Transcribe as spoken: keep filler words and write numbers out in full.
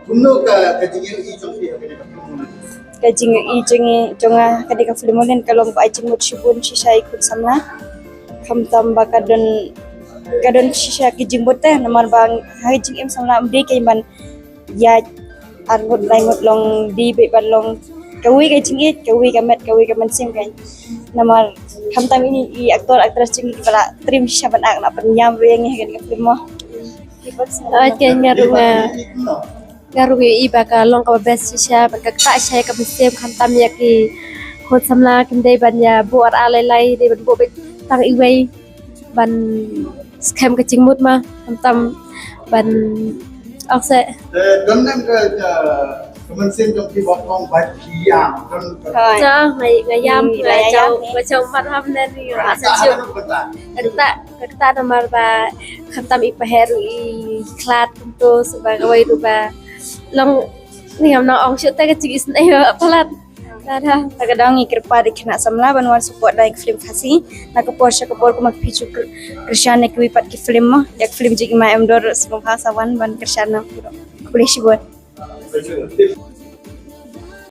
Kumno ka ka jingïohi jong phi ha kane ka film Molin? Ka jingïohi jong i jong nga ha kane ka film Molin ka long ba ai jingmut shibun shisha i khun samla. Khamtam ba ka don ka don shisha ki jingmut te namar ba ha ka jingim samla ym dei ka ban ïa ar ngut lai ngut long dei beit ban long kawei ka jingïeit kawei ka met kawei ka mynsiem ka namar khamtam ini i actor actress jong ngi ba la trim shisha ban ak na pynïam ruh ïa ngi ha kane ka film mo. Oi, ke nga ruh nga nga ruh i ba ka long kaba best shisha ba ka ktah shisha ka mynsiem khamtam ïa ki khun samla kim dei ban ïa buh ar ar lai lai dei ban buh beit tang iwei ban skhem ka jingmut ma khamtam ban ok se. Te don nem ka ka mynsiem jong phi ba ong ba phi ïam don ka Hoi. Cha ngai ngai ïam Hmm, ngai ngai chau ïam, eh. Ngai chau mat ham nen ri ma sa Ka chiu. Ka ktah ka ktah namar ba khamtam i paher ruh i khlad kumto sba kawei ruh ba long ni ngam nang ong shu te ka jing isnei ba palat. Dada. Ta ka dang i kyrpad i khynnah samla ban wan support da i film Khasi na ka por sha ka por kumba phi ju kyr- kyrshan ïa kiwei pat ki film mo ïa ki film jong i ma em dor sngewbha sa wan ban kyrshan na puro. Khublei shibun.